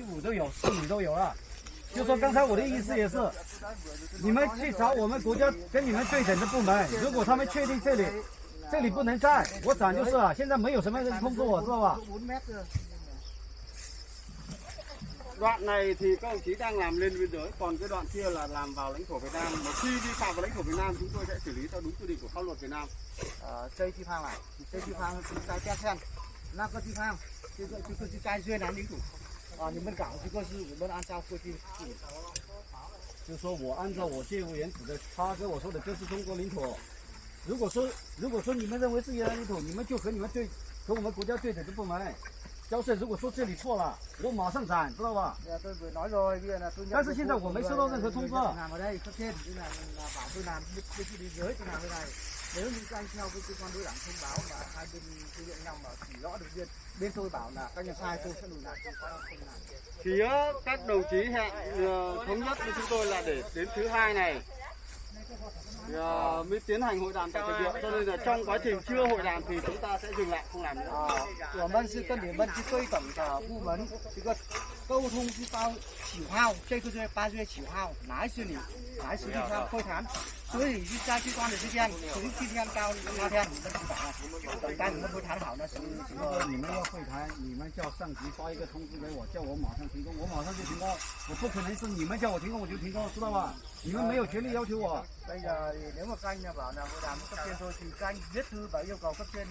五都有，四米都有了。就说刚才我的意思也是，你们去找我们国家跟你们对等的部门，如果他们确定这里这里不能占，我斩就是了。现在没有什么人通知我，知道吧？ Đoạn này thì các đồng chí đang làm lên biên giới, còn cái đoạn kia là làm vào lãnh thổ Việt Nam. Một khi vi phạm vào lãnh thổ Việt Nam, chúng tôi sẽ xử lý theo đúng quy định của pháp luật Việt Nam. Ờ, Tây Thi Phang này, Tây Thi Phang chúng ta test xem, nó có Thi Phang, chúng tôi, chúng tôi sẽ cai duyên án lính thủ. Ờ, nhưng bên cảng chúng tôi sư của bên an trao khuya thì 就说我按照我借用原址的，他跟我说的就是中国领土。如果说如果说你们认为是越南领土，你们就和你们对和我们国家对等的部门交涉。如果说这里错了，我马上斩，知道吧？但是现在我没收到任何通知。 Ở đây cấp trên là, là bảo tôi làm, tôi, tôi đi giới tôi làm cái này. Nếu như các anh theo cái cơ quan đối đảng thông báo mà hai bên thương lượng nhau mà chỉ rõ được biên, bên tôi bảo là các anh sai, tôi sẽ lùi lại, tôi sẽ không làm. Thì các đồng chí hẹn ờ, thống nhất với chúng tôi là để đến thứ hai này ờ, mới tiến hành hội đàm tại bệnh viện. Cho nên là trong quá trình chưa hội đàm thì chúng ta sẽ dừng lại không làm nữa. 我们是跟你们去对等的部门，这个沟通是到几号，这个月八月几号，哪一次你，哪一次你要会谈，所以你去在这段的时间，从今天到那天，你们去打，等待你们会谈好呢，行不行？你们要会谈，你们叫上级发一个通知给我，叫我马上停工，我马上就停工。我不可能是你们叫我停工我就停工，知道吧？你们没有权利要求我。 Bây giờ thì nếu mà các anh bảo là hội đàm cấp trên thôi thì các anh viết thư và yêu cầu cấp trên